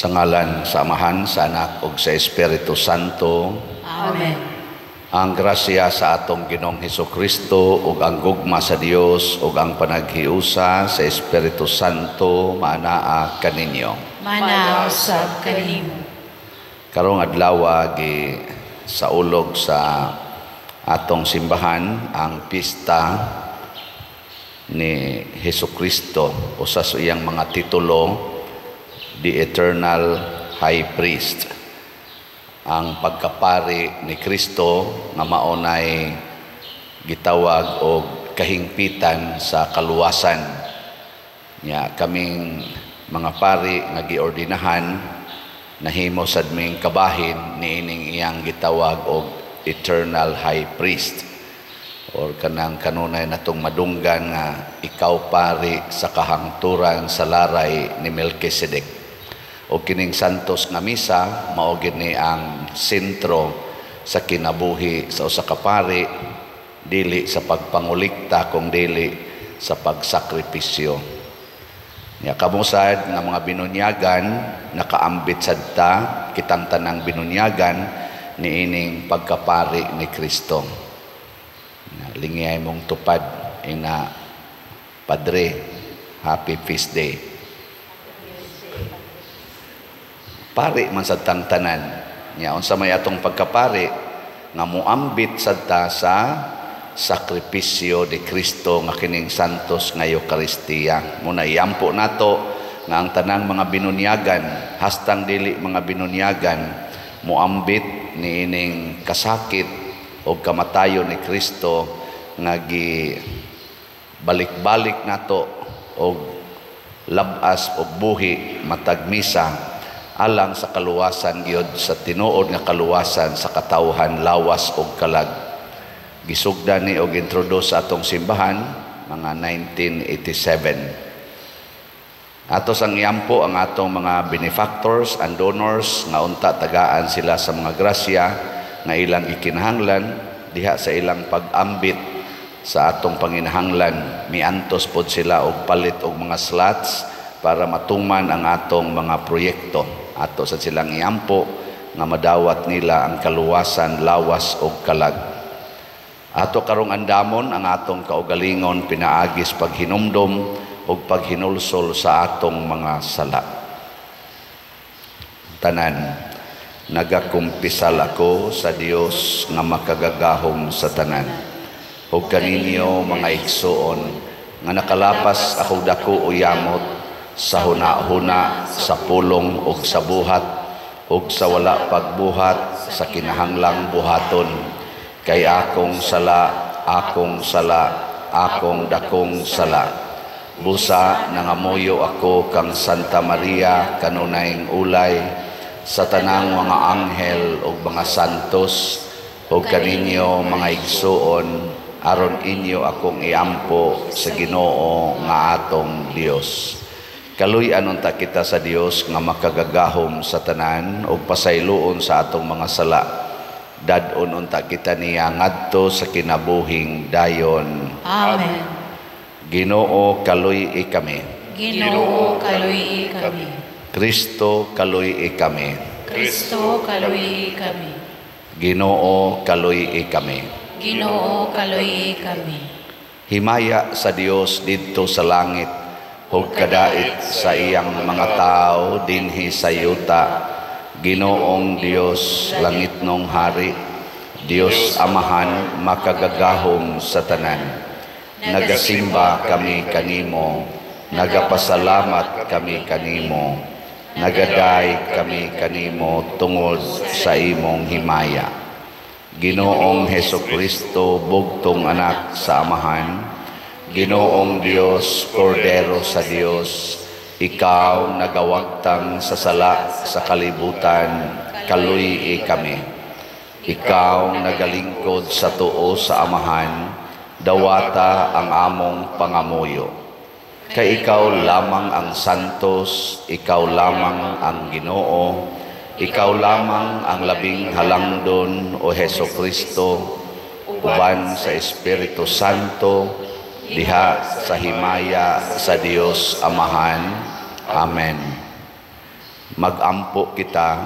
Sa ngalan sa Amahan, sa Anak ug sa Espiritu Santo. Amen. Ang grasya sa atong Ginoong Hesus Kristo ug ang gugma sa Dios ug ang panaghiusa sa Espiritu Santo maanaa kaninyo. Maanaa usab kanimo. Karong adlaw, gi saulog sa atong simbahan ang pista ni Hesus Kristo, usa sa iyang mga titulo, the Eternal High Priest. Ang pagkapari ni Kristo nga maunay gitawag og kahingpitan sa kaluwasan. Nya kaming mga pari nga giordinahan, nahimo sad ming kabahin niining iyang gitawag og Eternal High Priest or kanang kanunay natong madunggan nga ikaw pari sa kahangturan sa laray ni Melchizedek. O kining santos nga misa, mao gid ni ang sentro sa kinabuhi sa usa ka pari, dili sa pagpangulikta kung dili sa pagsakripisyo. Nya kamo sad nga mga binunyagan, nakaambit sad ta, kitang tanang binunyagan, niining pagkapari ni Kristo. Lingiyay mong tupad ina, Padre. Happy feast day. Pari man sad tang tanan. Nya unsa may atong pagkapari nga muambit sad ta sa sakripisyo ni Kristo nga kining santos nga Eukaristiya. Muna iampo nato nga ang tanang mga binunyagan hastang dili mga binunyagan muambit niining kasakit o kamatayon ni Kristo nga gi balik-balik nato og labas og buhi matag misa alang sa kaluwasan gyud, sa tinuod nga kaluwasan sa katawhan, lawas og kalag. Gisugdan ni og introduce sa atong simbahan mga 1987. Ato sang iampo ang atong mga benefactors and donors nga unta tagaan sila sa mga grasya nga ilang gikinahanglan diha sa ilang pag-ambit sa atong panginahanglan. Miantos pod sila og palit og mga slots para matuman ang atong mga proyekto. Ato sa silang iampo nga madawat nila ang kaluwasan, lawas og kalag. Ato karong andamon ang atong kaugalingon pinaagis paghinumdom ug paghinulsol sa atong mga sala. Tanan, nagakumpisal ako sa Dios nga makagagahom sa tanan ug kaninyo, mga igsuon, nga nakalapas ako dako o yamot sa huna-huna, sa pulong ug sa buhat ug sa wala pagbuhat sa kinahanglang buhaton, kay akong sala, akong sala, akong dakong sala. Busa nangamuyo ako kang Santa Maria, kanunayng ulay, sa tanang mga anghel ug mga santos, ug kaninyo, mga igsuon, aron inyo akong iampo sa Ginoo nga atong Dios. Kaluy-an unta kita sa Dios nga makagagahom sa tanan ug pasayloon sa atong mga sala. Dad-on unta kita niya ngadto sa kinabuhing dayon. Amen. Ginoo, kaluy-i kami. Ginoo, kaluy-i kami. Kristo, kaluy-i kami. Kristo, kaluy-i kami. Ginoo, kaluy-i kami. Ginoo, kaluy-i kami. Himaya sa Dios didto sa langit ug kadait sa iyang mga tao dinhi sa yuta. Ginoong Dios, langitnong hari, Dios Amahan makagagahom sa tanan. Nagasimba kami kanimo, nagapasalamat kami kanimo, nagaday kami kanimo tungod sa imong himaya. Ginoong Heso Kristo, bugtong anak sa Amahan, Ginoong Dios, Kordero sa Dios, ikaw nagawagtang sa sala sa kalibutan, kaluy-i kami. Ikaw nagalingkod sa tuo sa Amahan, dawata ang among pangamuyo. Kay ikaw lamang ang santos, ikaw lamang ang Ginoo, ikaw lamang ang labing halangdon, o Heso Kristo, uban sa Espiritu Santo, diha sa himaya sa Dios Amahan. Amen. Magampo kita.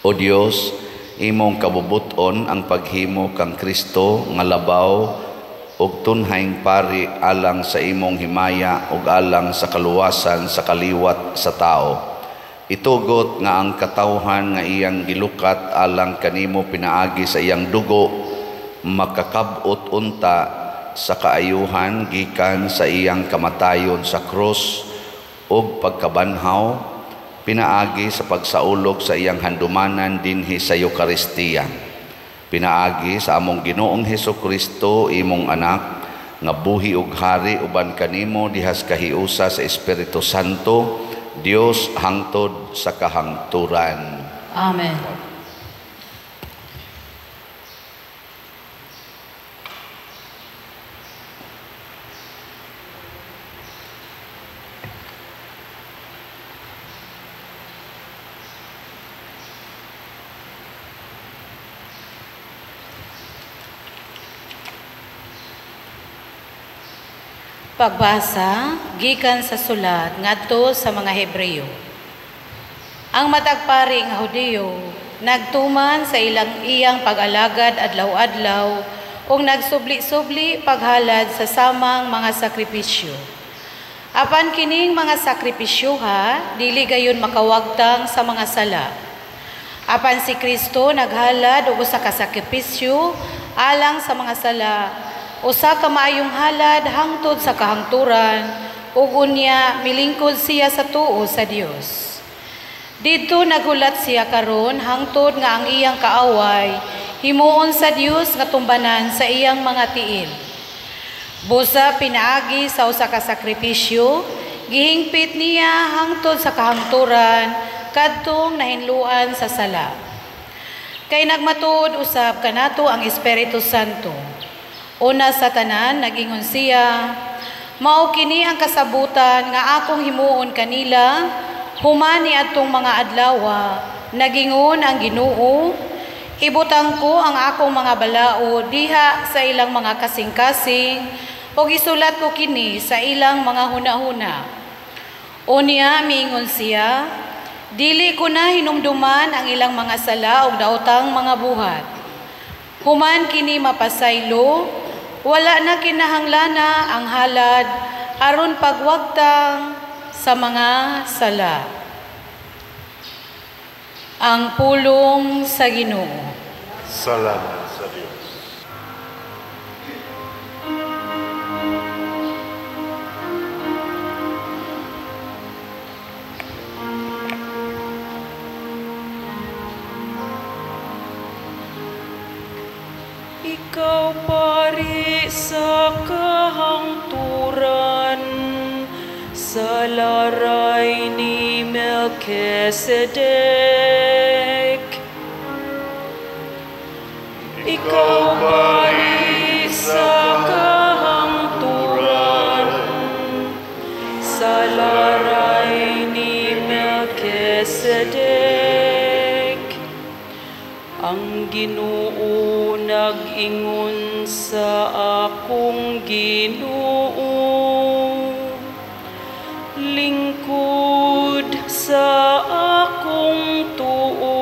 O Dios, imong kabubuton ang paghimo kang Kristo nga labaw ug tunhayng pari alang sa imong himaya ug alang sa kaluwasan sa kaliwat sa tao. Itugot nga ang katawhan nga iyang gilukat alang kanimo pinaagi sa iyang dugo makakab-ot unta sa kaayuhan gikan sa iyang kamatayon sa krus ug pagkabanhaw pinaagi sa pagsaulog sa iyang handumanan dinhi sa Eukaristiya. Pinaagi sa among Ginoong Hesukristo, imong anak, nga buhi ug hari uban kanimo dihas kahiusa sa Espiritu Santo, Dios hangtod sa kahangturan. Amen. Pagbasa gikan sa sulat ngadto sa mga Hebreo. Ang matag pari nga Hudiyo nagtuman sa ilang iyang pag-alagad adlaw-adlaw ug nagsubli-subli paghalad sa samang mga sakripisyo. Apan kining mga sakripisyoha dili gayon makawagtang sa mga sala. Apan si Kristo naghalad og usa ka sakripisyo alang sa mga sala, usa ka maayong halad hangtod sa kahangturan, ug unya milingkod siya sa tuo sa Dios. Didto naghulat siya karon hangtod nga ang iyang kaaway himuon sa Dios nga tumbanan sa iyang mga tiil. Busa pinaagi sa usa ka sakripisyo, gihingpit niya hangtod sa kahangturan kadtong nahinluan sa sala. Kay nagmatuod usab kanato ang Espiritu Santo. Una sa tanan, nag-ingon siya, mao kini ang kasabutan nga akong himuon kanila, human ni adtong mga adlawa, nagingon ang Ginoo, ibutang ko ang akong mga balao diha sa ilang mga kasing-kasing, ug isulat ko kini sa ilang mga hunahuna. Unya miingon siya, dili ko na hinumduman ang ilang mga sala ug daotang mga buhat. Human kini mapasaylo, wala na kinahanglana ang halad aron pagwagtang sa mga sala. Ang pulong sa Ginoo. Salamat sa Dios. Ikaw pari sa kahangturan, sa laray ni Melchizedek. Ikaw pari sa kahangturan, sa laray ni Melchizedek. Ang Ginoo nag-ingon sa akong Ginoo, lingkod sa akong tuo,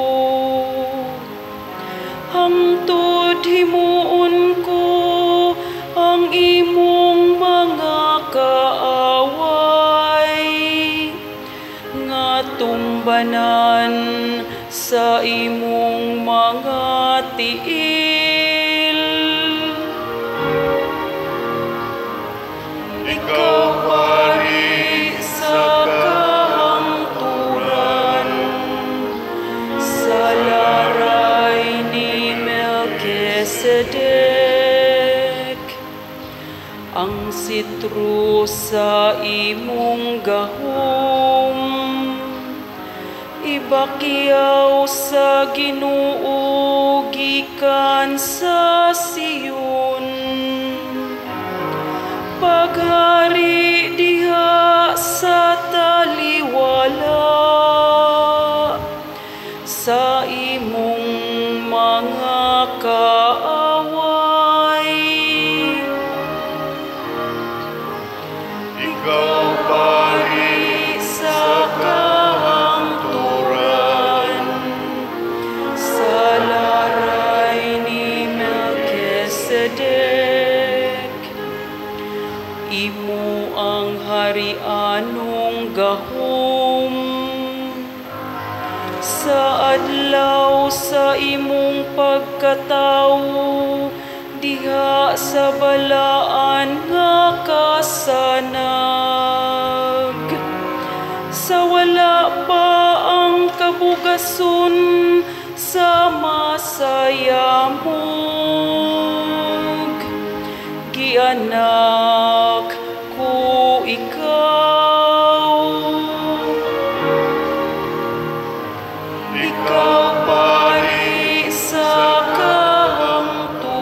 hangtod himuon ko ang imong mga kaaway, nga tumbanan sa imong mga tiil. Ikaw pari sa kahangturan, sa laray ni Melchizedek. Ang sitro sa imong gahom, ibakyaw sa Ginoo gikan sa Sion. Paghari diha sa taliwala, sa imong mga kaaway. Ikaw pari sa imo ang harianong gahom. Sa adlaw sa imong pagkatawo, diha sa balaan nga kasanag. Sa wala pa ang kabugason sa masayamog, gianak ko ikaw. Ikaw pari sa kahangturan,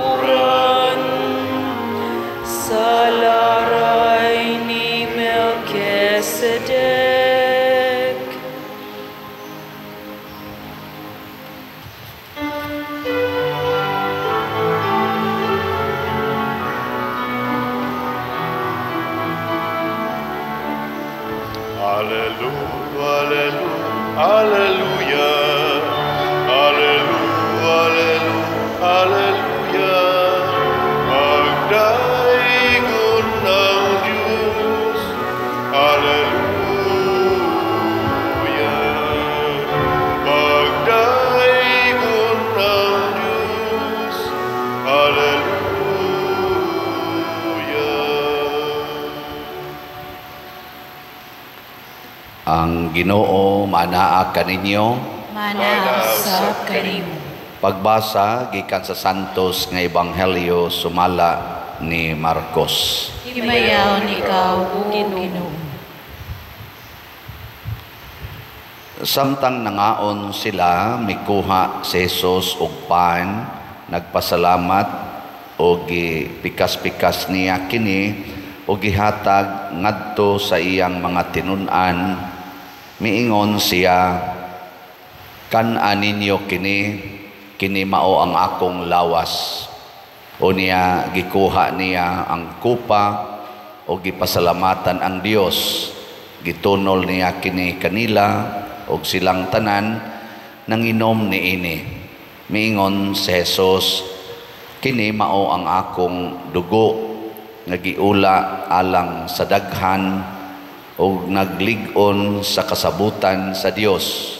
sa laray ni Melchizedek. Alleluia, alleluia, alleluia, alleluia. Magdaigon ang Diyos. Alleluia. Magdaigon ang Diyos. Alleluia. Ang Ginoo manaa kaninyo. Manaa usab kanimo. Pagbasa gikan sa Santos nga Ebanghelyo sumala ni Marcos. Himayaon ikaw, o Ginoo. Samtang nangaon sila, mikuha si Jesus og pan, nagpasalamat og gipikas-pikas niya kini og gihatag ngadto sa iyang mga tinun-an. Miingon siya, kan-a ninyo kini, kini mao ang akong lawas. O niya gikuha niya ang kupa o gipasalamatan ang Dios. Gitunol niya kini kanila og silang tanan nanginom niini. Miingon si Jesus, kini mao ang akong dugo nga giula alang sa daghan og naglig-on sa kasabutan sa Dios.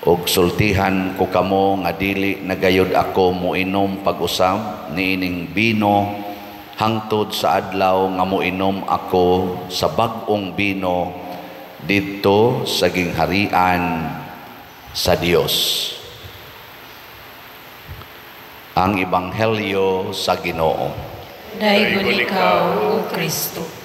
Og sultihan ko kamo nga dili nagayod ako moinom pag-usab niining bino hangtod sa adlaw nga moinom ako sa bag-ong bino didto sa gingharian sa Dios. Ang Ebanghelyo sa Ginoo. Daygon ikaw, O Kristo.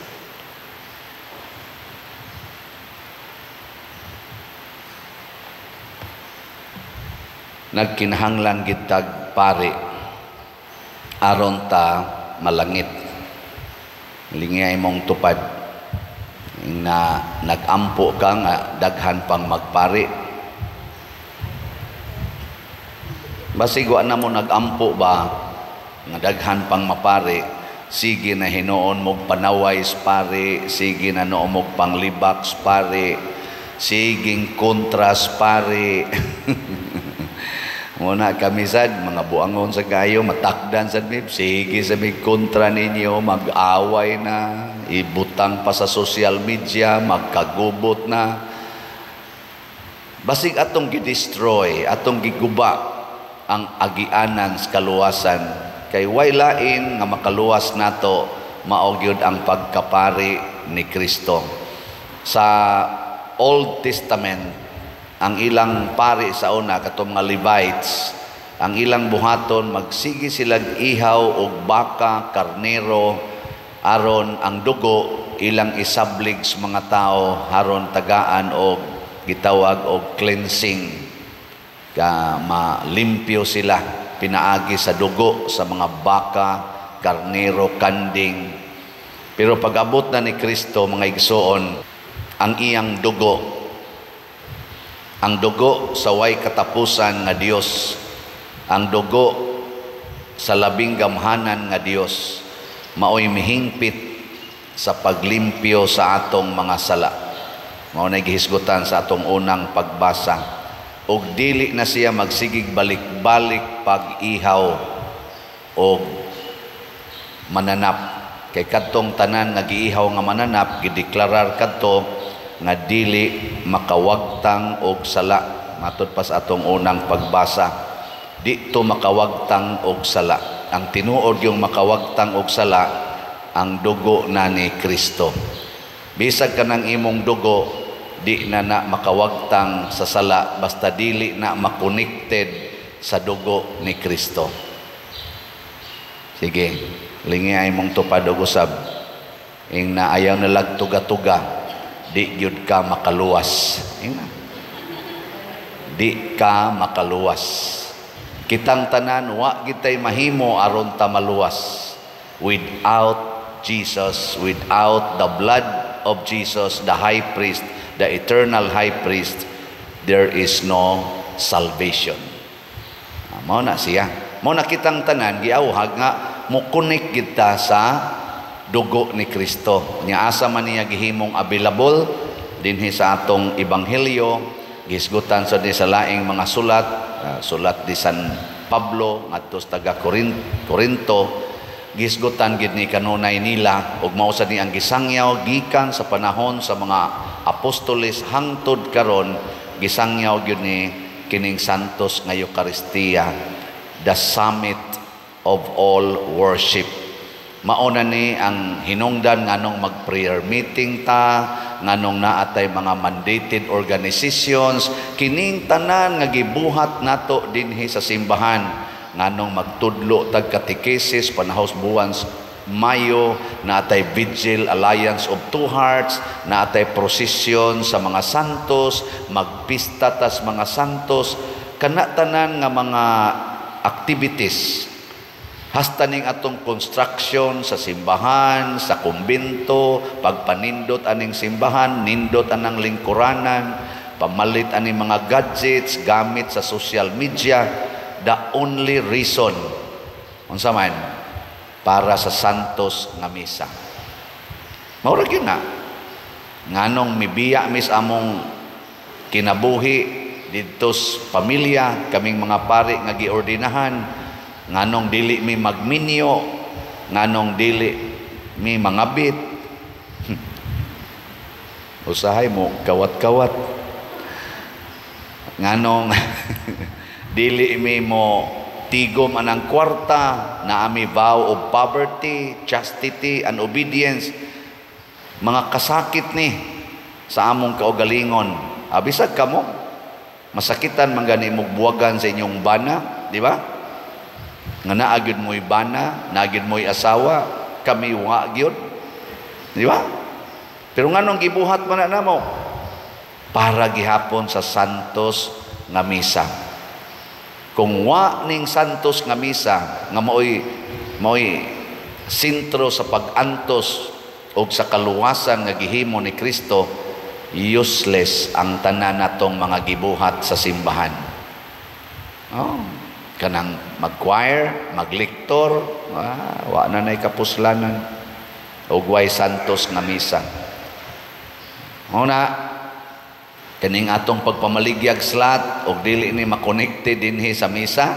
Nagkinahanglan gitag pari aron ta malangit. Lingay mong tupad na nagampo ka nga daghan pang magpari. Basig wa na mo nagampo ba nga daghan pang mapari, sige na hinuon mog panaway pari, sige na noon mog panglibak pari, siging kontras pari. Muna kami sad, mga buangon sa kayo, matakdan sad mi, sige sa mi kontra ninyo, mag-away na, ibutang pa sa social media, magkagubot na. Basig atong gi-destroy, atong giguba ang agianan sa kaluwasan. Kay way lain nga makaluwas nato, mao gyud ang pagkapari ni Kristo. Sa Old Testament, ang ilang pari sa una katong mga Levites, ang ilang buhaton magsige silag ihaw og baka, karnero, aron ang dugo ilang isablig sa mga tao aron tagaan og gitawag og cleansing, ka malimpyo sila pinaagi sa dugo sa mga baka, karnero, kanding. Pero pag-abot na ni Kristo, mga igsoon, ang iyang dugo, ang dugo sa way katapusan nga Dios, ang dugo sa labing gamhanan nga Dios, maoy mihingpit sa paglimpyo sa atong mga sala. Mao na gihisgutan sa atong unang pagbasa. Og dili na siya magsigig balik-balik pag-ihaw og mananap. Kay kadtong tanan nga giihaw nga mananap, gideklarar kadto nga dili makawagtang og sala. Matud pa sa atong unang pagbasa, di to makawagtang og sala. Ang tinuod yung makawagtang og sala, ang dugo na ni Kristo. Bisag kanang imong dugo, di na na makawagtang sa sala basta dili na makonected sa dugo ni Kristo. Sige, lingi ay mong tupad og usab. Ing na ayaw na tuga-tuga, di gyud ka makaluwas. Ing na. Di ka makaluwas. Kitang tanan wa gitay mahimo aron ta maluwas. Without Jesus, without the blood of Jesus, the high priest, the eternal high priest, there is no salvation. Mao na siya. Mao na kitang tanan giawhag nga mo-connect kita sa dugo ni Kristo. Nya asa man niya gihimong available dinhi sa atong ebanghelyo, gisgutan sa di sa laing mga sulat, sulat di San Pablo ngadto sa taga Corinto, gisgutan gid ni kanunay nila ug mao sad ni ang gisangyaw gikan sa panahon sa mga apostoles hangtod karon. Gisangyaw gyud ni kining Santos nga Eukaristiya, the summit of all worship. Mao na ni ang hinungdan nganong mag-prayer meeting ta, nganong naatay mga mandated organizations, kining tanan nga gibuhat nato dinhi sa simbahan, nganong magtudlo tag katekesis panahos buwan Mayo, naatay Vigil Alliance of Two Hearts, naatay prosesyon sa mga santos, magpista tas mga santos, kana tanan nga mga activities. Hasta ning atong construction sa simbahan, sa kumbento, pagpanindot aning simbahan, nindot anang lingkuranan, pamalit aning mga gadgets, gamit sa social media, the only reason, unsa man, para sa santos nga misa. Mao ra gyud na. Nganong mibiya mis among kinabuhi didto sa pamilya, kaming mga pari nga giordinahan, nganong dili mi magminyo, nganong dili mi mangabit. Usahay mo kawat-kawat. Nganong dili mi mo tigom anang kwarta, na ami vow of poverty, chastity, and obedience. Mga kasakit ni sa among kaugalingon. Abisag kamo, masakitan man gani mo buwagan sa inyong bana, di ba? Nga naa gyud mo'y bana, naa gyud mo'y asawa, kami wa gyud. Di ba? Pero nganong gibuhat man na namo? Para gihapon sa santos nga misa. Kung wa ning santos nga misa nga maoy sentro sa pag-antos og sa kaluwasan nga gihimo ni Kristo, useless ang tanan natong mga gibuhat sa simbahan. Oh, kanang mag-choir, mag-lector, wa na nay kapuslanan og way santos nga misa. Mao na kaning atong pagpamaligyag slot og dili ni makonekte dinhi sa misa,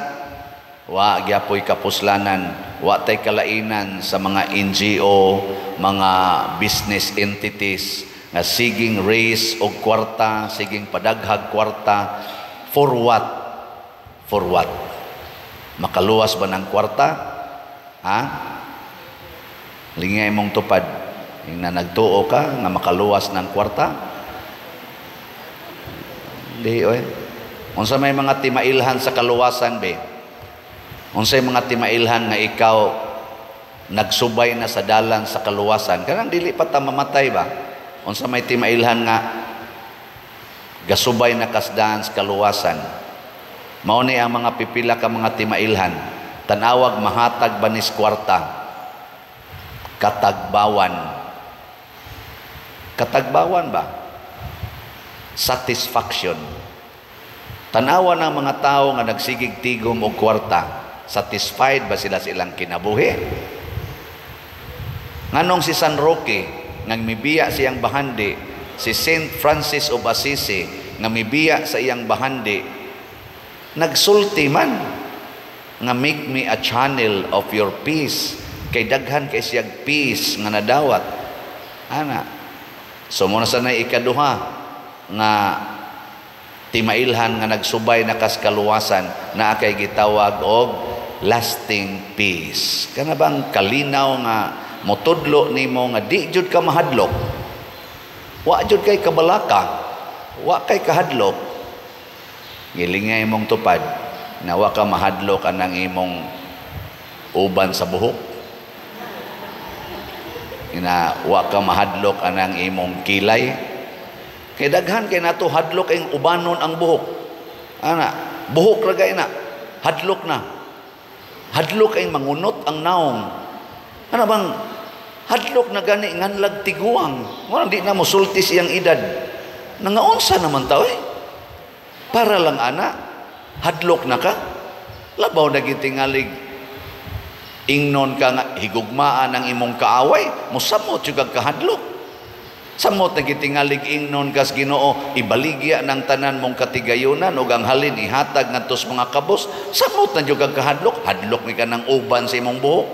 wa gyapoy kapuslanan, wa tay kalainan sa mga NGO, mga business entities nga siging raise og kwarta, siging padaghag kwarta, for what? For what? Makaluwas ba ng kwarta? Ha? Lingay mong tupad. Yung na nagtuo ka nga makaluwas ng kwarta? Di, oy. Unsa may mga timailhan sa kaluwasan, be? Unsay mga timailhan nga ikaw nagsubay na sa dalan sa kaluwasan? Kanang dili pa ta mamatay ba? Unsa may timailhan nga gasubay na kasdaan sa kaluwasan? Mao ni ang mga pipila ka mga timailhan. Tanawag mahatag banis kwarta. Katagbawan. Katagbawan ba? Satisfaction. Tanawa ng mga tao nga nagsigig tigom og kwarta, satisfied ba sila sa ilang kinabuhi? Nganong si San Roque nga mibiya siyang bahandi, si Saint Francis of Assisi nga mibiya sa iyang bahandi, nagsulti man nga make me a channel of your peace. Kay daghan kay siyag peace nga nadawat. Ana. So muna sa nay ikaduha nga timailhan nga nagsubay na kas kaluwasan naa kay gitawag og lasting peace. Kana bang kalinaw nga motudlo nimo nga di jud ka mahadlok. Wa jud kay kabalaka, wa kay kahadlok. Gilingay imong tupad na wa ka mahadlok anang imong uban sa buhok. Ina wa ka mahadlok anang imong kilay. Kay daghan kay nato hadlok ang ubanon ang buhok. Ana, buhok ra gay na, hadlok na. Hadlok ay mangunot ang naong. Ana bang hadlok na gani nganlag tiguang. Wala di na mosulti siyang edad. Nangaunsa naman tao eh. Para lang ana, hadlok na ka. Labaw na gitingalig ingnon ka nga higugmaan ang imong kaaway, mosamot jud kag kahadlok. Samot na gitingalig ingnon kas Ginoo, ibaligya ng tanan mong katigayunan ug ang halin ihatag ngadto sa mga kabos. Samot na jud kag kahadlok, hadlok ni ka ng uban sa imong buhok.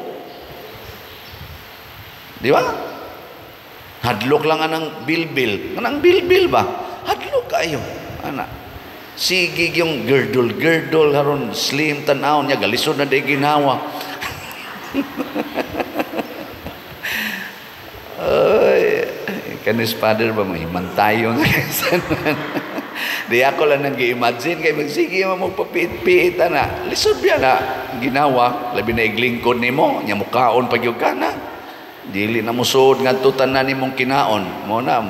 Di ba? Hadlok lang anang bilbil. Anang bilbil ba? Hadlok kayo. Ana. Sige yung girdle-girdle haron slim tan-aw niya galisod na di ginawa. Ay, kanis father ba mahimantayon. Di ako lang nang gi-imagine kay magsige mo magpapiit-piit ana. Lisod biya na ginawa, labi na iglingkod nimo, nya mukaon pag gyud ka na. Dili na musuod ngadto tanan nimong kinaon. Mo na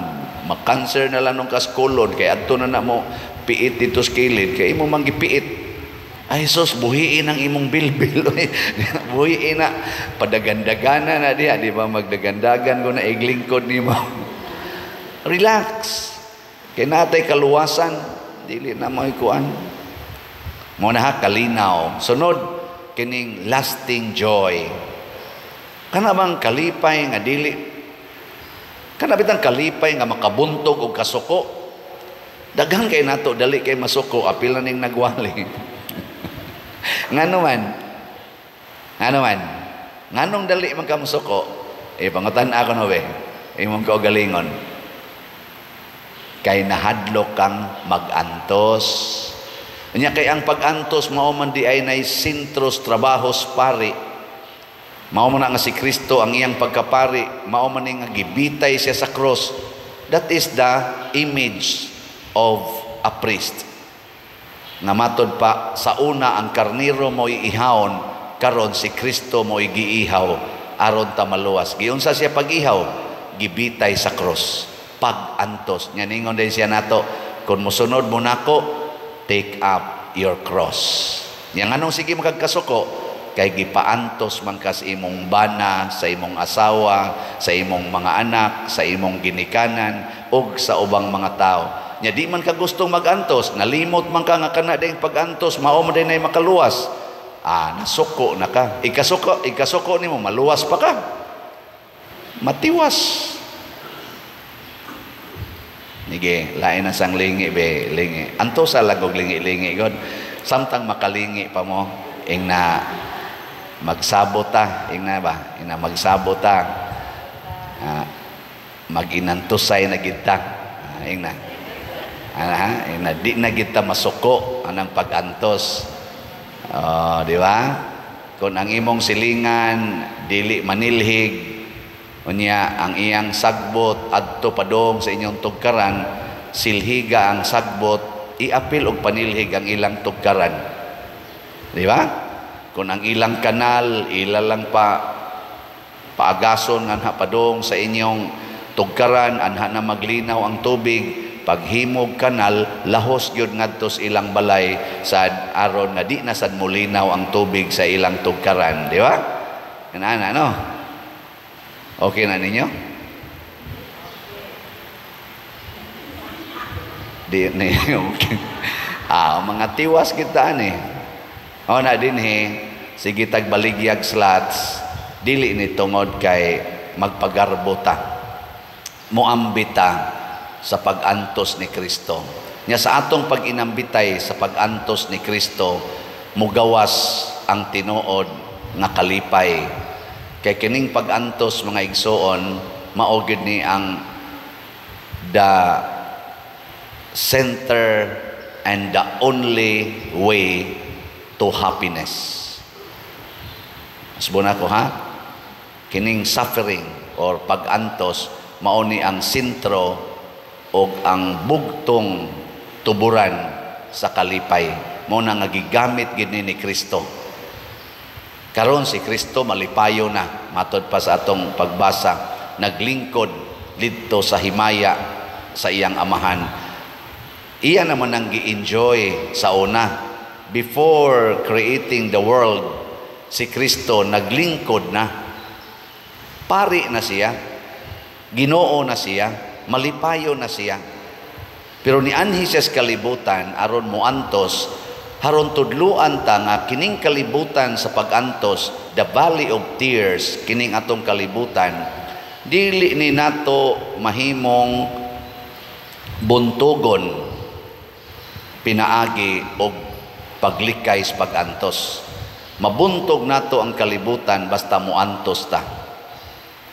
makanser na lang nung kaskulon kay adto na na mo piit dito sa kilid kay imo man gipiit. Ay sus, buhiin ang imong bilbil. Buhiin na padagandagana na diha, di ba magdagandagan ko na iglingkod nimo. Relax. Kay natay kaluwasan, dili na mo ikuan. Mo na ha kalinaw. Sunod kining lasting joy. Kana bang kalipay nga dili? Kana bitang kalipay nga makabuntog og kasuko? Daghan kay nato dali kay masuko, apil na ning nagwali. Ngano man? Ngano man? Nganong dali man ka masuko? Eh pangutan ako no be. Imong kaugalingon. Kay nahadlok kang magantos. Unya kay ang pag-antos mao man di ay nay sentros trabahos pari. Mao man nga si Kristo ang iyang pagkapari, mao man nga gibitay siya sa cross. That is the image of a priest. Nga matod pa sa una ang karniro mo'y ihawon, karon si Kristo mo'y giihaw aron ta maluwas. Giunsa siya pag-ihaw? Gibitay sa cross. Pag-antos. Nga ningon din siya nato, kung mosunod mo nako, take up your cross. Yang anong sige makagkasuko? Kay gipaantos man kas imong bana, sa imong asawa, sa imong mga anak, sa imong ginikanan, ug sa ubang mga tao. Nya di man ka gustong magantos, nalimot man ka nga kana ding pagantos, mao man din ay makaluwas. Ah, nasuko na ka. Ikasuko, ikasuko nimo, maluwas pa ka. Matiwas. Nige, lain na sang lingi be, lingi. Antosa lang og lingi-lingi god. Samtang makalingi pa mo, ing na magsabot ta, ing na ba? Ing na magsabot ta. Maginantusay na gid ta. Ing na. Ing na di na gid ta masuko anang pagantos. Oh, di ba? Kung ang imong silingan dili manilhig, unya ang iyang sagbot adto padong sa inyong tugkaran, silhiga ang sagbot, iapil og panilhig ang ilang tugkaran. Di ba? Kung ang ilang kanal ila lang pa paagason nganha padong sa inyong tugkaran, anha na maglinaw ang tubig, paghimog kanal lahos gyud ngadto sa ilang balay sad aron nga di na sad molinaw ang tubig sa ilang tugkaran, di ba? Ana no? Okay na ninyo? Di ni okay. Ah, mga tiwas kita ani. O na dinhi sige tag baligyag slots, dili ni tungod kay magpagarbo ta, moambita sa pag-antos ni Kristo. Nya sa atong pag-inambitay sa pag-antos ni Kristo, mugawas ang tinuod nga kalipay. Kay kining pag-antos, mga igsoon, mao gyud ni ang the center and the only way to happiness. Asbon ako, ha? Kining suffering or pag-antos, mao ni ang sentro og ang bugtong tuburan sa kalipay. Mao na nga gigamit gid ni Kristo. Karon si Kristo malipayo na, matod pa sa atong pagbasa, naglingkod didto sa himaya sa iyang Amahan. Iya naman ang gi-enjoy sa una. Before creating the world, si Kristo naglingkod na. Pari na siya. Ginoo na siya. Malipayo na siya. Pero nianhi siya sa kalibutan aron moantos, aron tudluan ta nga kining kalibutan sa pag-antos, the valley of tears, kining atong kalibutan, dili ni nato mahimong buntugon pinaagi og paglikay sa pag-antos. Mabuntog nato ang kalibutan basta moantos ta.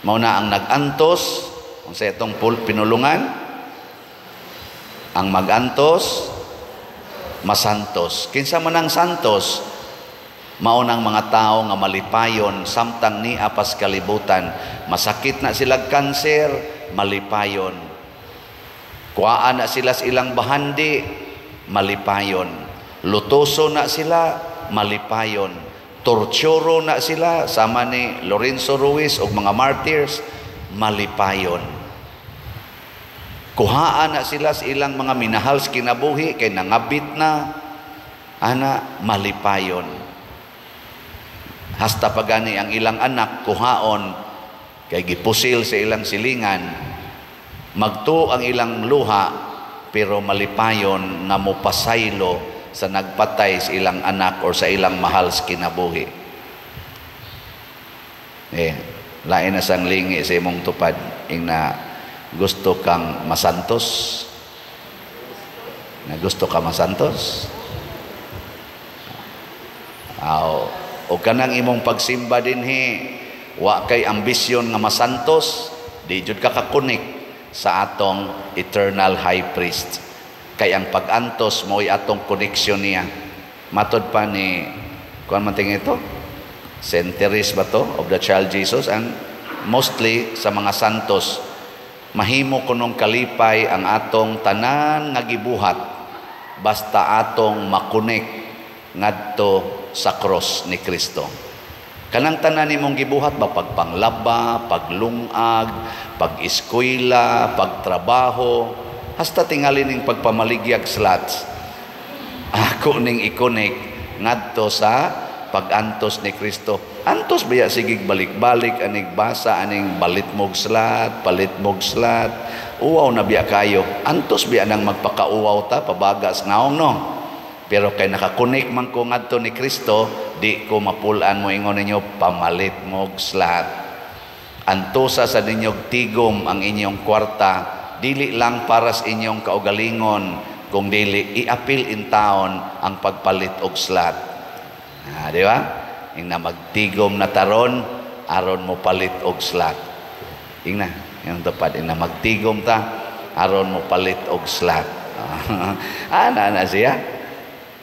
Mao na ang nag-antos, unsa itong pinulungan, ang mag-antos, masantos. Kinsa man ang santos? Mao nang mga tao nga malipayon samtang nia pas kalibutan. Masakit na sila kanser, malipayon. Kuhaan na sila sa ilang bahandi, malipayon. Lutoso na sila, malipayon. Torturo na sila, sama ni Lorenzo Ruiz o mga martyrs, malipayon. Kuhaan na sila sa ilang mga minahal sa kinabuhi, kay nangabit na, ana, malipayon. Hasta pagani ang ilang anak, kuhaon, kay gipusil sa ilang silingan, magtuo ang ilang luha, pero malipayon nga mopasaylo sa nagpatay sa ilang anak or sa ilang mahal sa kinabuhi. Eh, lain na sang lingi sa imong tupad, ing na gusto kang masantos. Na gusto ka masantos? Aw, o kanang imong pagsimba dinhi, wa kay ambisyon nga masantos, di jud ka kakunik sa atong eternal high priest. Kay ang pag-antos mo'y atong koneksyon niya. Matod pa ni kuan man tingin ito, Saint Therese ba to of the Child Jesus, and mostly sa mga santos, mahimo kunong kalipay ang atong tanan nga gibuhat basta atong makonek ngadto sa cross ni Kristo. Kanang tanan nimong gibuhat ba, pagpanglaba, paglungag, pag-eskwela, pagtrabaho, hasta tingali ning pagpamaligyag slots, ako ning ikonek ngadto sa pag-antos ni Kristo. Antos biya sigig balik-balik aning basa aning balit mog slot, palit mog slot. Uwaw na biya kayo. Antos biya nang magpakauwaw ta pabagas naong, no. Pero kay nakakonek man ko ngadto ni Kristo, di ko mapulan mo ingon ninyo pamalit mog slot. Antosa sa ninyog tigom ang inyong kwarta, dili lang para sa inyong kaugalingon, kung dili iapil in taon ang pagpalit og slot. Ah, di ba? Ingna magtigom na taron aron mo palit og slot. Ingna, yung tupad, ingna magtigom ta aron mo palit og slot. Ana na siya.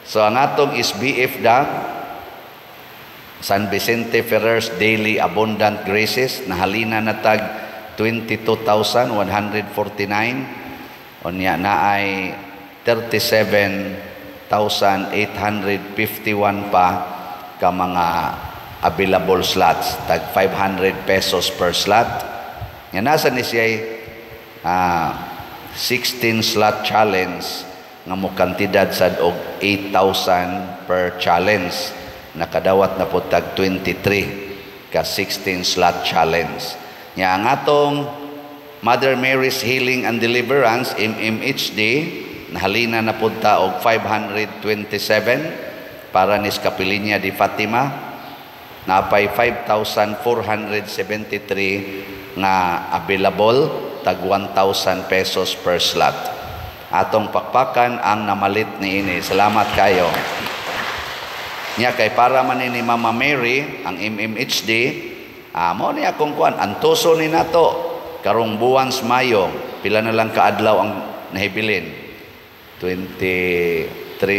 So ang atong SBF da San Vicente Ferrer's Daily Abundant Graces nahalina na tag 22,149, unya naay 37,851 pa ka mga available slots, tag 500 pesos per slot. Nga nasa ni siya 16 slot challenge nga mo kantidad sad og 8,000 per challenge. Nakadawat na po tag 23 ka 16 slot challenge. Nya ang atong Mother Mary's Healing and Deliverance MMHD nahalina na pud ta og 527 para ni Kapilinya di Fatima. Napay 5,473 nga available, tag 1,000 pesos per slot. Atong pakpakan ang namalit niini. Salamat kayo. Nya kay para man ni Mama Mary ang MMHD, Mo ni akong kuan, antoso ni nato karong buwan sa Mayo, pila na lang kaadlaw ang nahibilin. 23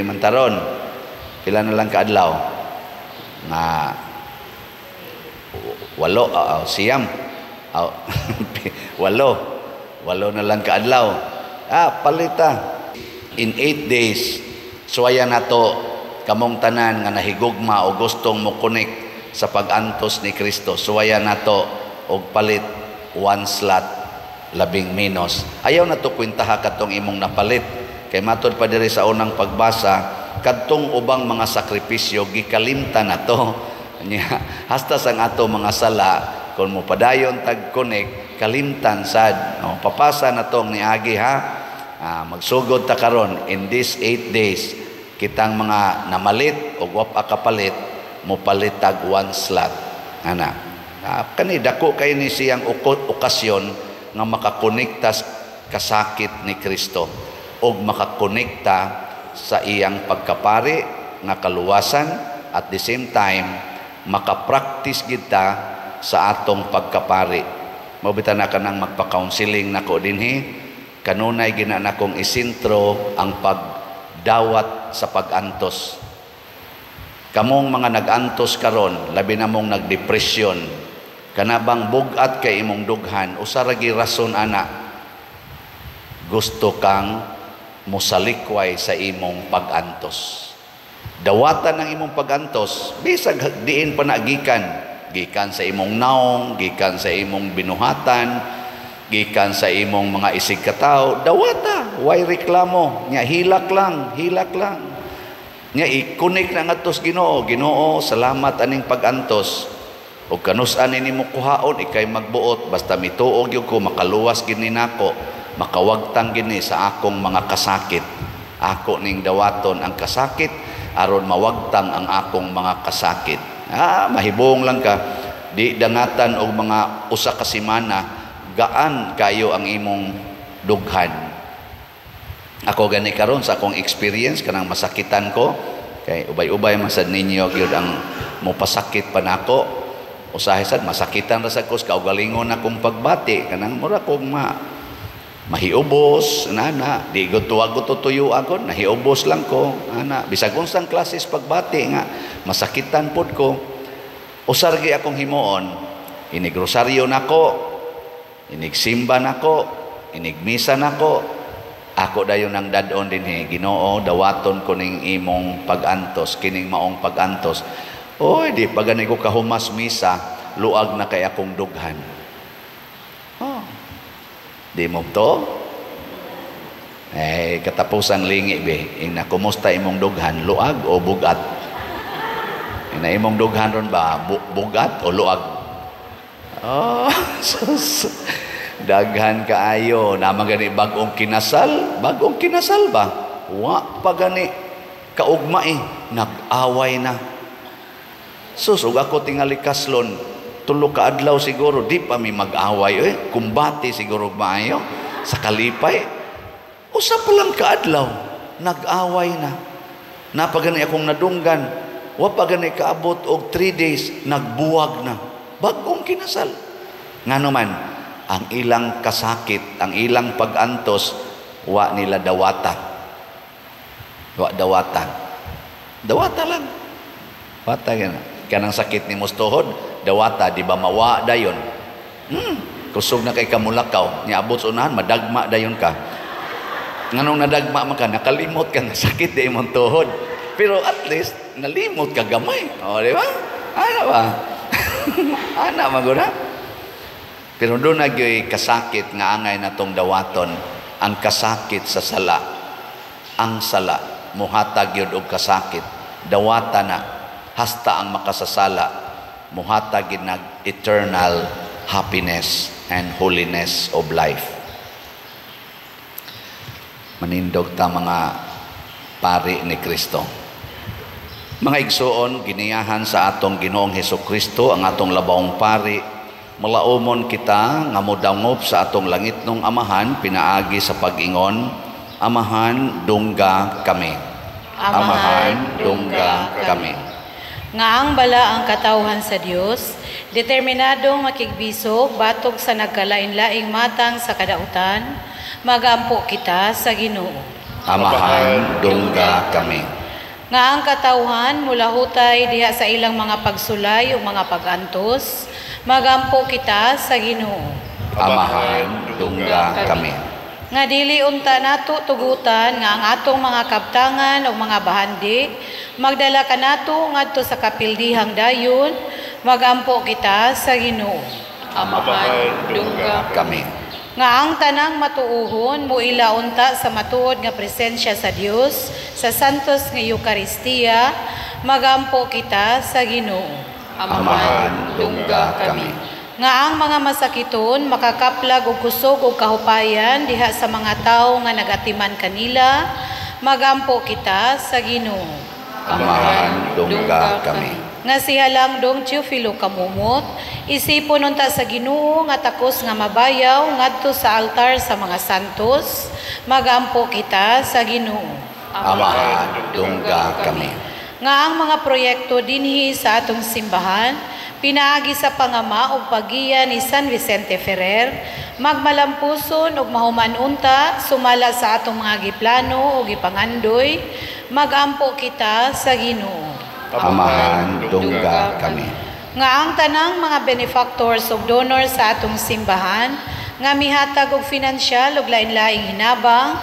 man taron. Pila na lang kaadlaw? Nga 8, 9. 8. 8 na lang kaadlaw. Palita. In 8 days, suwaya nato kamong tanan nga nahigugma o gustong mo connect sa pag-antos ni Kristo. Suwaya nato og palit one slot, labing menos. Ayaw na to kwentaha katong imong napalit. Kay matod pa diri sa unang pagbasa, kadtong ubang mga sakripisyo gikalimtan na to. Nya, hasta sang ato mga sala, kung mo padayon tag connect, kalimtan sad. No, papasa na tong niagi ha. Magsugod ta karon in this 8 days, kitang mga namalit o wa pa kapalit, mopalit tag one slot. Ana. Kani dako kay ni siyang okasyon nga makakonekta kasakit ni Kristo og makakonekta sa iyang pagkapari nga kaluwasan, at the same time makapractice kita sa atong pagkapari. Mao bitaw na kanang magpa-counseling nako dinhi, kanunay gina nakong isintro ang pagdawat sa pag-antos. Kamong mga nag-antos karon, labi na mong nagdepresyon, kanabang bugat kay imong dughan, usa ra gi rason ana, gusto kang mosalikway sa imong pag-antos. Dawatan ang imong pag-antos, bisag diin pa na gikan, gikan sa imong naong, gikan sa imong binuhatan, gikan sa imong mga isig katawo, dawata, way reklamo, nya hilak lang, hilak lang. Nya i-connect na ngadto sa Ginoo, Ginoo, salamat aning pag-antos. Og kanus-an nimo kuhaon, ikay magbuot, basta mituo gyud ko, makaluwas gid ni nako, makawagtang gini sa akong mga kasakit. Ako ning dawaton ang kasakit aron mawagtang ang akong mga kasakit. Mahibong lang ka, di dangatan og mga usa ka semana, gaan kayo ang imong dughan. Ako gani karon sa akong experience kanang masakitan ko, kay ubay-ubay man sad ninyo gyud ang mopasakit pa nako. Usahay sad masakitan ra sad ko sa kaugalingon akong pagbati, kanang mura kong mahiubos nana, di gud tuwag ko tutuyo ako, nahiubos lang ko ana, bisag unsang klases pagbati nga masakitan pod ko. Usar gi akong himuon, inigrosaryo nako, inigsimba nako, inigmisa nako. Ako dayon ang dadon dinhi, Ginoo, dawaton ko ning imong pag-antos, kining maong pag-antos. Oy, di pa gani ko kahumas misa, luag na kay akong dughan. Oh. Di mo to? Katapusang lingi be, ina kumusta imong dughan, luag o bugat? Ina imong dughan ron ba, bugat o luag? Oh, sus. Daghan kaayo, naman gani bagong kinasal, bagong kinasal ba? Wa pa gani kaugma nag-away na. Sus, ug ako tingali kaslon, tulo ka adlaw siguro di pa mi mag-away, kumbate siguro maayo sa kalipay. Usa pa lang kaadlaw, nag-away na. Napagani akong nadunggan, wa pa gani kaabot og 3 days, nagbuwag na. Bagong kinasal. Ngano man, ang ilang kasakit, ang ilang pag-antos, wa nila dawata. Wa dawata. Dawata lang. Dawata gana. Kanang sakit ni mustuhod, dawata, di ba mawa dayon? Kusog na kay kamulakaw, niabot sa unahan, madagma dayon ka. Nganong nadagma man ka, nakalimot ka nga sakit di imong tuhod. Pero at least, nalimot ka gamay. O, di ba? Ana ba? Ana maguna? Pero doon na gyoy kasakit nga angay na tong dawaton, ang kasakit sa sala. Ang sala, muhatag yun og kasakit. Dawata na, hasta ang makasasala, muhatag yun nag eternal happiness and holiness of life. Manindog ta mga pari ni Kristo. Mga igsoon, giniyahan sa atong Ginoong Hesukristo ang atong labawong pari. Malaumon kita nga modangop sa atong langitnong Amahan pinaagi sa pag-ingon, Amahan, dungga kami. Amahan, dungga kami. Nga ang bala ang katawhan sa Dios, Determinadong makigbisog batok sa nagkalain-laing matang sa kadautan, magampo kita sa Ginoo. Amahan, dungga kami. Nga ang katawhan mulahutay diha sa ilang mga pagsulay ug mga pagantos, magampo kita sa Ginoo. Amahan, dungga kami. Nga dili unta nato tugutan nga ang atong mga kabtangan ug mga bahandi magdala kanato ngadto sa kapildihang dayon, magampo kita sa Ginoo. Amahan, dungga kami. Nga ang tanang matuohon muila unta sa matuod nga presensya sa Dios sa Santos nga Eukaristiya, magampo kita sa Ginoo. Amahan, dungga kami. Nga ang mga masakiton makakaplag og kusog og kahupayan diha sa mga tawo nga nagatiman kanila, magampo kita sa Ginoo. Amahan, dungga kami. Nga siya lang dong Teofilo Kamumot, isipon unta sa Ginoo nga takos nga mabayaw ngadto sa altar sa mga santos, magampo kita sa Ginoo. Amahan, dungga kami. Nga ang mga proyekto dinhi sa atong simbahan, pinaagi sa pangama ug paggiya ni San Vicente Ferrer, magmalampuson ug mahuman unta sumala sa atong mga giplano ug gipangandoy, magampo kita sa Ginoo. Amahan, dungga kami. Nga ang tanang mga benefactors ug donors sa atong simbahan nga mihatag og finansyal ug lain-laing hinabang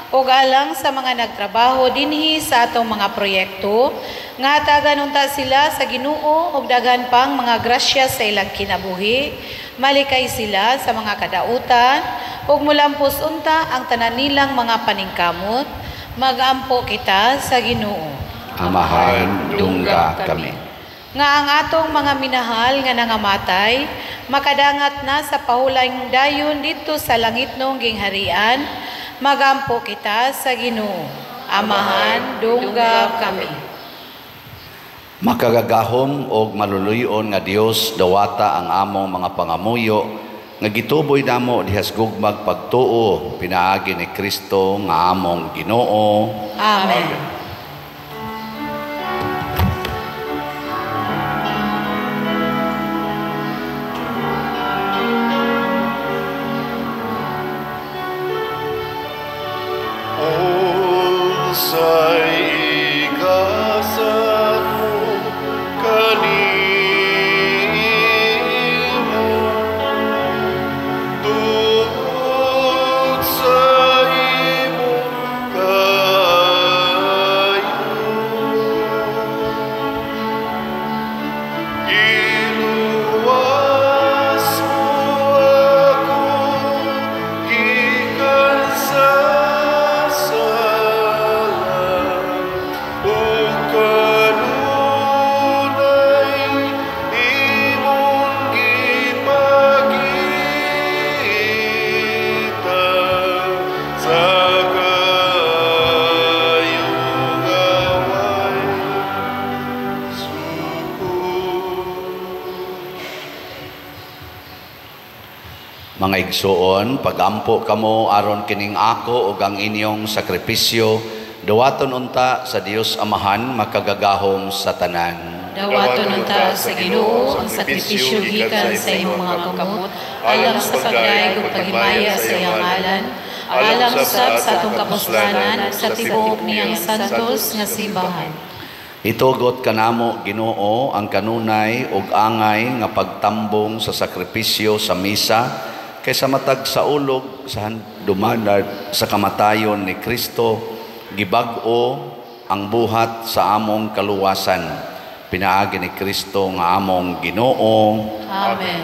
ug alang sa mga nagtrabaho dinhi sa atong mga proyekto, nga hatagan unta sila sa Ginoo ug daghan pang mga grasya sa ilang kinabuhi, malikay sila sa mga kadautan ug mulampos unta ang tanan nilang mga paningkamot, magampo kita sa Ginoo. Amahan, dungga kami. Nga ang atong mga minahal nga nangamatay, makadangat na sa pahulayng dayon didto sa langitnong gingharian, magampo kita sa Ginoo. Amahan, dungga kami. Makagagahom og maluluyon nga Dios, dawata ang among mga pangamuyo nga gituboy namo dihas gugmag pagtuo pinaagi ni Kristo nga among Ginoo. Amen. Unsay ikasat mo kanimo tungod sa imong kaayo, giluwas mo ako gikan sa sala ug kanunay imong gipakita sa kaayo nga way sukod. Mga igsuon, pagampo kamo aron kining ako ug ang inyong sakripisyo, dawaton unta sa Dios Amahan makagagahom sa tanan. Dawaton unta sa Ginoo ang sakripisyo gikan sa imong mga kamot, alang sa pagdayeg ug paghimaya sa iyang ngalan, alang usab sa atong kapuslanan ug sa tibuok niyang santos nga simbahan. Itugot kanamo Ginoo ang kanunay ug angay nga pagtambong sa sakripisyo sa misa kaysa matag sa ulog sa handumanan sa kamatayon ni Kristo, gibag-o ang buhat sa among kaluwasan. Pinaagi ni Kristo nga among Ginoo. Amen.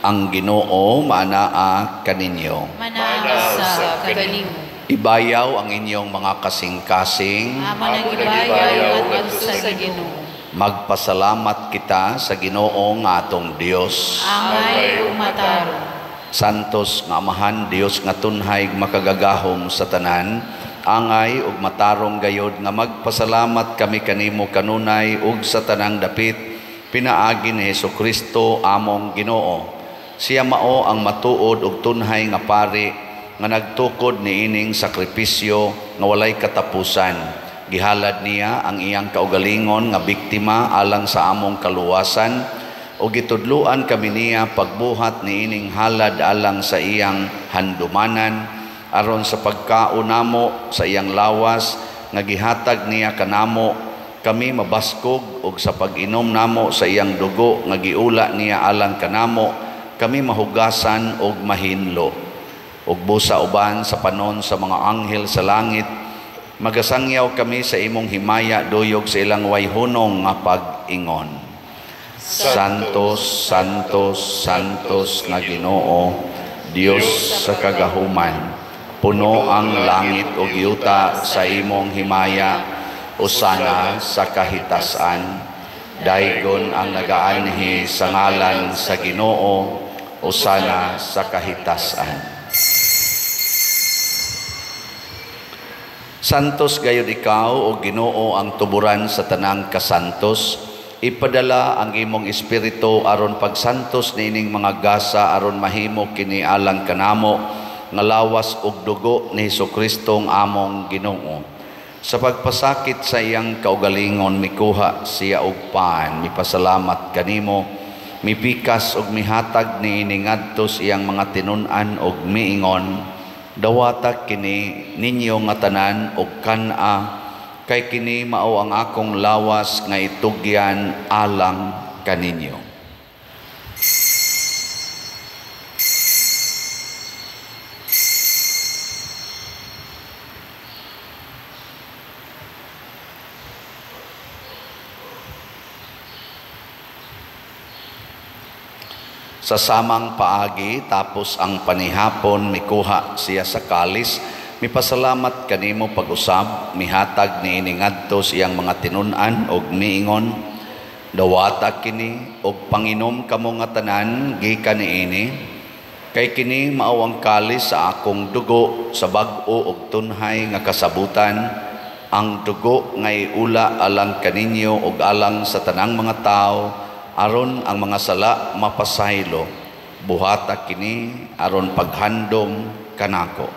Ang Ginoo maanaa kaninyo. Manaa usab kanimo. Ibayaw ang inyong mga kasing-kasing. Amo nang ibayaw ngadto sa Ginoo. Magpasalamat kita sa Ginoo nga atong Dios. Angay ug matarong. Santos nga Amahan, Dios nga tunhay makagagahom sa tanan, angay ug matarong gayod nga magpasalamat kami kanimo kanunay ug sa tanang dapit, pinaagi ni Hesukristo among Ginoo. Siya mao ang matuod ug tunhay nga pari nga nagtukod niining sakripisyo nga walay katapusan. Gihalad niya ang iyang kaugalingon nga biktima alang sa among kaluwasan ug gitudloan kami niya pagbuhat niining halad alang sa iyang handumanan, aron sa pagkaon namo sa iyang lawas nga gihatag niya kanamo kami mabaskog, ug sa pag-inom namo sa iyang dugo nga giula niya alang kanamo kami mahugasan ug mahinlo. Ug busa uban sa panon sa mga anghel sa langit, magasangyaw kami sa imong himaya duyog sa ilang wayhunong nga pag-ingon. Santos, Santos, Santos nga Ginoo, Dios sa kagahuman, puno ang langit ug yuta sa imong himaya, usana sa kahitasan. Daygon ang nagaanhi sa ngalan sa Ginoo, usana sa kahitasan. Santos gayud ikaw o Ginoo ang tuburan sa tanang kasantos. Ipadala ang imong espiritu aron pagsantos niining mga gasa aron mahimo kini alang kanamo nga lawas ug dugo ni Hesukristo ang among Ginoo. Sa pagpasakit sa iyang kaugalingon mikuha siya og pan, mipasalamat kanimo, mipikas ug mihatag niini ngadto sa iyang mga tinun-an ug miingon, dawata kini ninyo nga tanan og kan-a, kay kini mao ang akong lawas nga itugyan alang kaninyo. Sa samang paagi, tapos ang panihapon, mikuha siya sa kalis, mipasalamat kanimo pag-usab, mihatag niini ngadto sa iyang mga tinun-an og miingon, dawata kini og panginom kamo nga tanan gikan niini, kay kini mao ang kalis sa akong dugo sa bag-o og tunhay nga kasabutan, ang dugo nga iula alang kaninyo og alang sa tanang mga tawo, aron ang mga sala mapasaylo. Buhata kini aron paghandom kanako.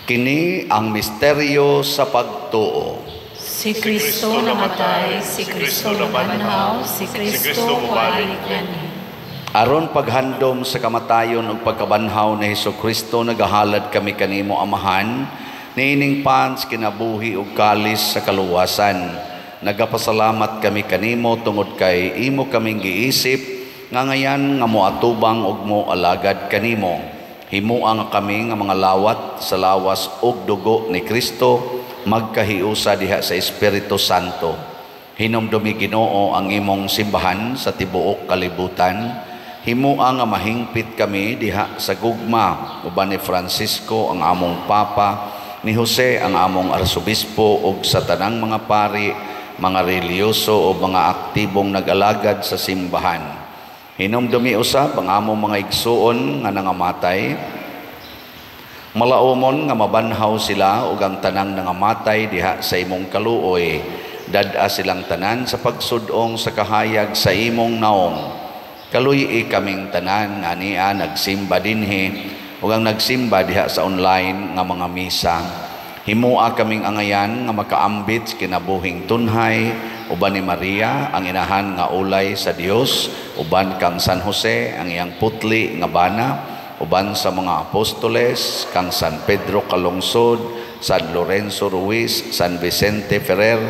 Kini ang misteryo sa pagtuo. Si Kristo namatay, si Kristo nabanhaw, si Kristo mobalik nganhi. Aron paghandom sa kamatayon ug pagkabanhaw ni Hesukristo, nagahalad kami kanimo Amahan, niining pans kinabuhi ug kalis sa kaluwasan. Nagapasalamat kami kanimo tungod kay imo kaming giisip nga ngayan nga moatubang ug moalagad kanimo. Himua nga kami nga mga lawat sa lawas ug dugo ni Kristo, magkahiusa diha sa Espiritu Santo. Hinumdumi Ginoo ang imong simbahan sa tibuok kalibutan. Himua nga mahingpit kami diha sa gugma uban ni Francisco ang among Papa, ni Jose ang among Arsobispo, ug sa tanang mga pari, mga relihiyoso o mga aktibong nag-alagad sa simbahan. Hinumdumi usab ang among mga igsuon nga nangamatay. Malaumon nga mabanhaw sila ug ang tanang nangamatay diha sa imong kaluoy. Dad-a silang tanan sa pagsudong sa kahayag sa imong naong. Kaluy-i kaming tanan nga ania nagsimba dinhi ug ang nagsimba diha sa online nga mga misa. Himua kaming angayan nga makaambit kinabuhing tunhay uban ni Maria ang inahan nga ulay sa Dios, uban kang San Jose ang iyang putli nga bana, uban sa mga apostoles kang San Pedro Calungsod, San Lorenzo Ruiz, San Vicente Ferrer,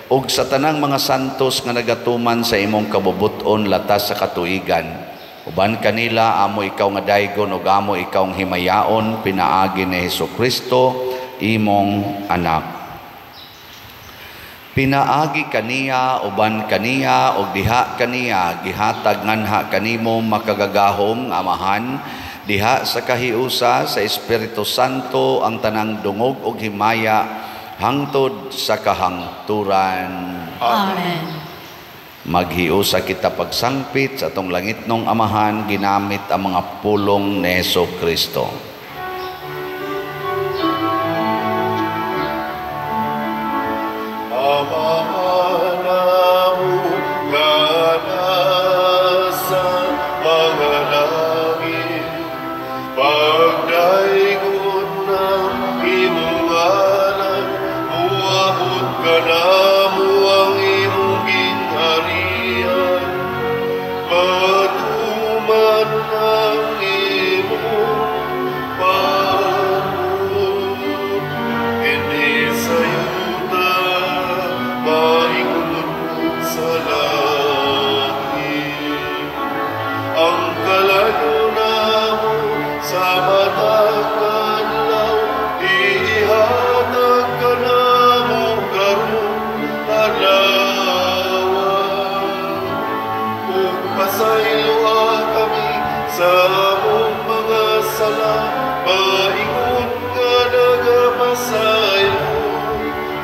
ug sa tanang mga santos nga nagatuman sa imong kabubut-on latas sa katuigan. Uban kanila amo ikaw nga daygon ug amo ikaw ang himayaon pinaagi ni Hesukristo imong anak. Pinaagi kaniya, uban kaniya, ug diha kaniya gihatag nganha kanimo makagagahom nga Amahan, diha sa kahiusa sa Espiritu Santo ang tanang dungog ug himaya hangtod sa kahangturan. Amen. Maghiusa kita pagsangpit sa atong langitnong Amahan ginamit ang mga pulong ni Hesukristo. Amahan among Sa matag adlaw, ihatag kanamo karong adlaw. Ug pasayloa kami sa among mga sala, maingon nga nagapasaylo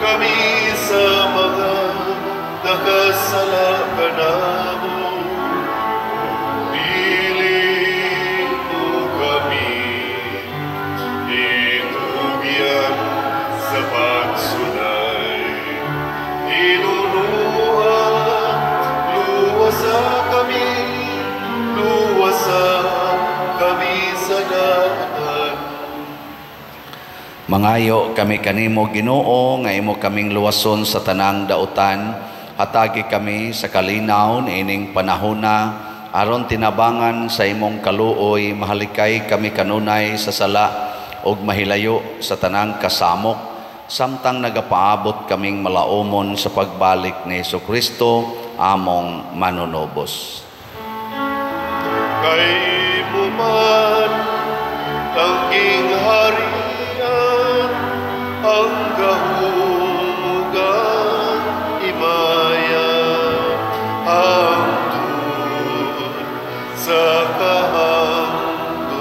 kami sa mga nakasala kanamo. Dili mo kami itugyan sa pagsunay. Hinunua, luwasa kami, luwasa kami sa dautan. Mangayo kami kanimo, Ginoo, nga imo kaming luwason sa tanang dautan. Hatagi kami sa kalinaw niining panahona aron tinabangan sa imong kaluoy, mahalikay kami kanunay sa sala ug mahilayo sa tanang kasamok, samtang nagapaabot kaming malaumon sa pagbalik ni Hesukristo among manunubos. Kay imo man ang gingharian, ang gahom ug ang himaya, hangtod sa kahangturan.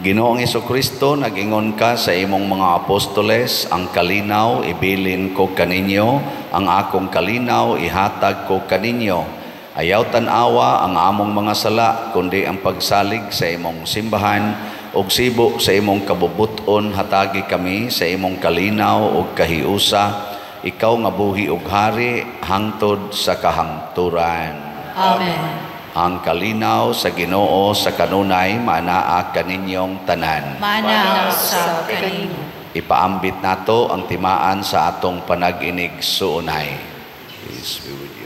Ginoong Hesukristo, nag-ingon ka sa imong mga apostoles, ang kalinaw ibilin ko kaninyo, ang akong kalinaw ihatag ko kaninyo. Ayaw tan-awa ang among mga sala, kundi ang pagsalig sa imong simbahan, ug sibo sa imong kabubut-on, hatagi kami sa imong kalinaw ug kahiusa, ikaw nga buhi ug hari hangtod sa kahangturan. Amen. Ang kalinaw sa Ginoo sa kanunay maanaa kaninyong tanan. Maanaa usab kanimo. Ipaambit nato ang timaan sa atong panag-inig suunay. Peace be with you.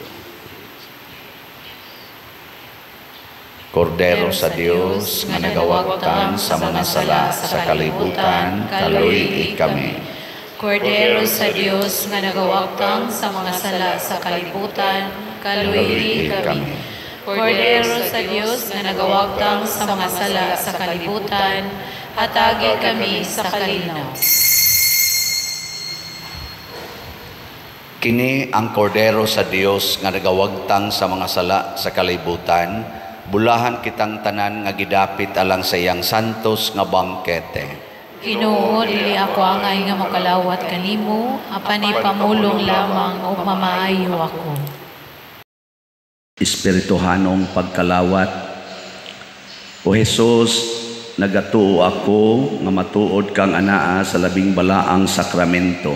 Kordero sa Dios nga nagawagtang sa mga sala sa kalibutan, kaluy-i kami. Kordero sa Dios nga nagawagtang sa mga sala sa kalibutan, kaluy-i kami. Kordero sa Dios nga nagawagtang sa mga sala sa kalibutan, hatagi kami sa kalinaw. Kini ang Kordero sa Dios nga nagawagtang sa mga sala sa kalibutan, bulahan kitang tanan nga gidapit alang sa iyang santos nga bangkete. Ginoo, dili ako angay nga mokalawat kanimo, apan ipamulong lamang ug mamaayo ako. Espirituhanong pagkalawat. O Jesus, nagatuo ako nga matuod kang anaa sa labing balaang sakramento.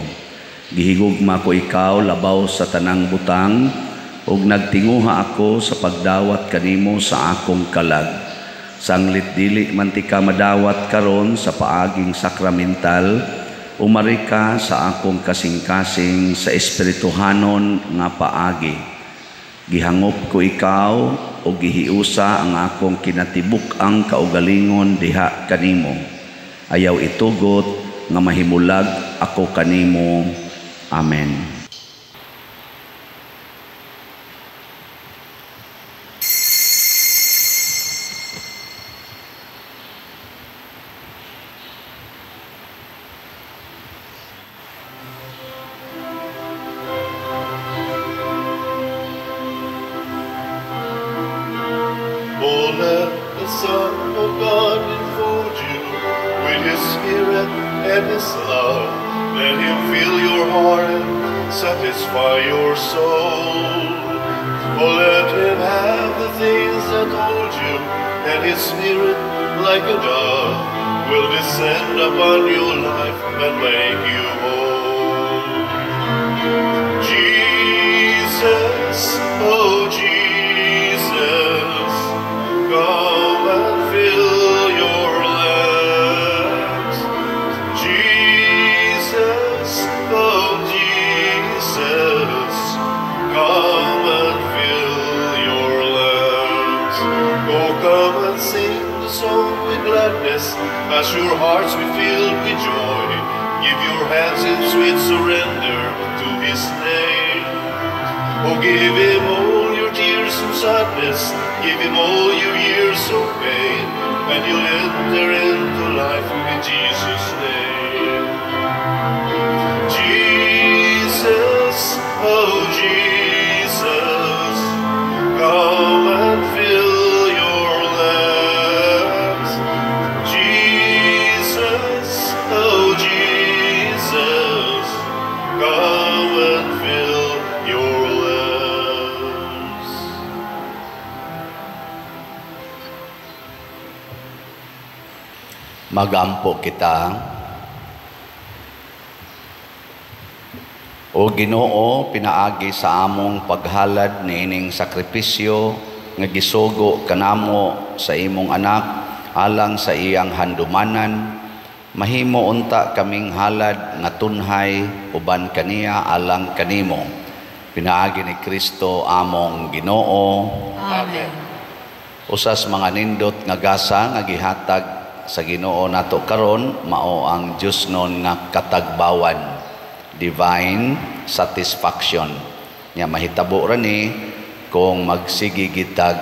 Gihigugma ko ikaw labaw sa tanang butang, ug nagtinguha ako sa pagdawat kanimo sa akong kalag. Sanglit dili man ti ka madawat karon sa paaging sakramental, umari ka sa akong kasing-kasing sa espirituhanon nga paagi. Gihangop ko ikaw o gihiusa ang akong kinatibuk-ang kaugalingon diha kanimo. Ayaw itugot nga mahimulag ako kanimo. Amen. Oh, let the Son of God enfold you with His Spirit and His love. Let Him fill your heart and satisfy your soul. Oh, let Him have the things that hold you, and His Spirit, like a dove, will descend upon your life and make you whole. Jesus, oh Jesus, come and fill your lamps. Jesus, oh Jesus, come and fill your lamps. Oh, come and sing the song with gladness, as your hearts be filled with joy. Give your hands in sweet surrender to His name. Oh, give Him all your tears and sadness, give him all your years of pain, and you'll enter into life in Jesus' name. Jesus, oh Jesus, come and fill your lamps. Jesus, oh Jesus, come and fill your lamps. Magampo kita. O Ginoo, pinaagi sa among paghalad niining sakripisyo nga gisugo kanamo sa imong anak alang sa iyang handumanan, mahimo unta kaming halad nga tunhay uban kaniya alang kanimo. Pinaagi ni Kristo among Ginoo. Amen. Usas mga nindot nga gasa nga gihatag sa Ginoo nato karon mao ang Diosnon nga katagbawan, divine satisfaction. Nya mahitabo ra ni kung magsige gitag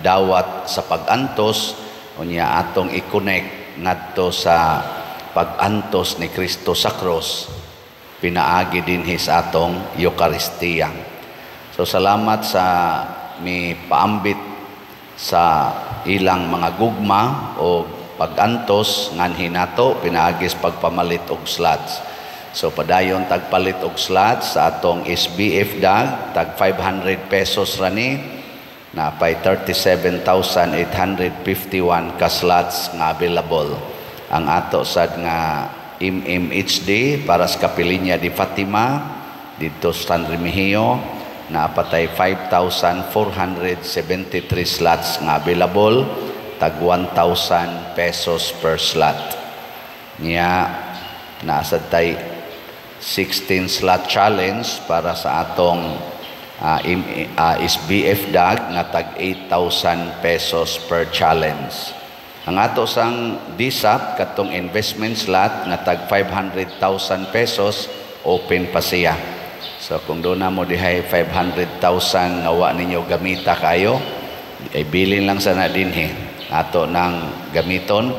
dawat sa pag-antos, unya atong i-connect ngadto sa pag-antos ni Kristo sa cross, pinaagi dinhi sa atong Eukaristiya. So salamat sa mi paambit sa ilang mga gugma o pag-antos nganhi nato pinaagi sa pagpamalit og slots. So padayon tagpalit og slots sa atong SBF dag, tag 500 pesos ra ni, napay 37,851 ka slots nga available. Ang ato sad nga MMHD para sa Kapilinya di Fatima didto sa San Remigio, napatay 5,473 slots nga available, tag 1,000 pesos per slot. Nya naasad tay 16 slot challenge para sa atong SBF dag nga tag 8,000 pesos per challenge. Ang ato sang DSAP katong investment slot nga tag 500,000 pesos open pa siya. So kung doon na mo dihay 500,000 nga wa ninyo gamita kayo, ay bilin lang sana dinhi. Ato nang gamiton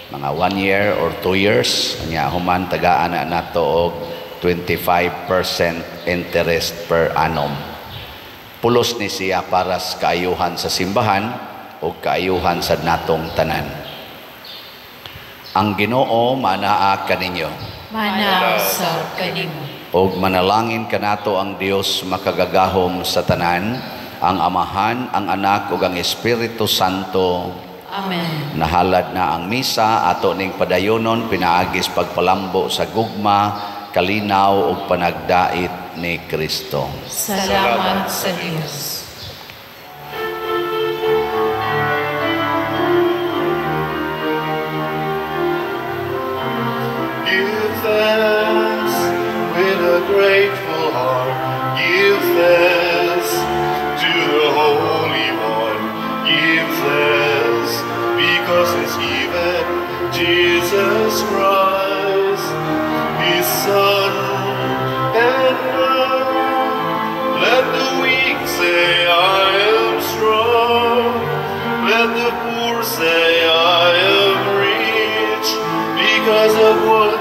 mga 1 year or 2 years, nya human tagaan na nato og 25% interest per annum. Pulos ni siya para sa kaayuhan sa simbahan o kaayuhan sa natong tanan. Ang Ginoo manaa kaninyo. Manaa usab kanimo. Og manalangin kanato ang Dios makagagahom sa tanan, ang Amahan, ang Anak ug ang Espiritu Santo. Amen. Nahalad na ang misa ato ning padayonon pinaagis pagpalambo sa gugma, kalinaw ug panagdait ni Kristo. Salamat sa Dios. Give thanks with a grateful heart. Give thanks to the Holy One. Give thanks because it's even Jesus Christ, His Son. And now let the weak say, I am strong. Let the poor say, I am rich, because of what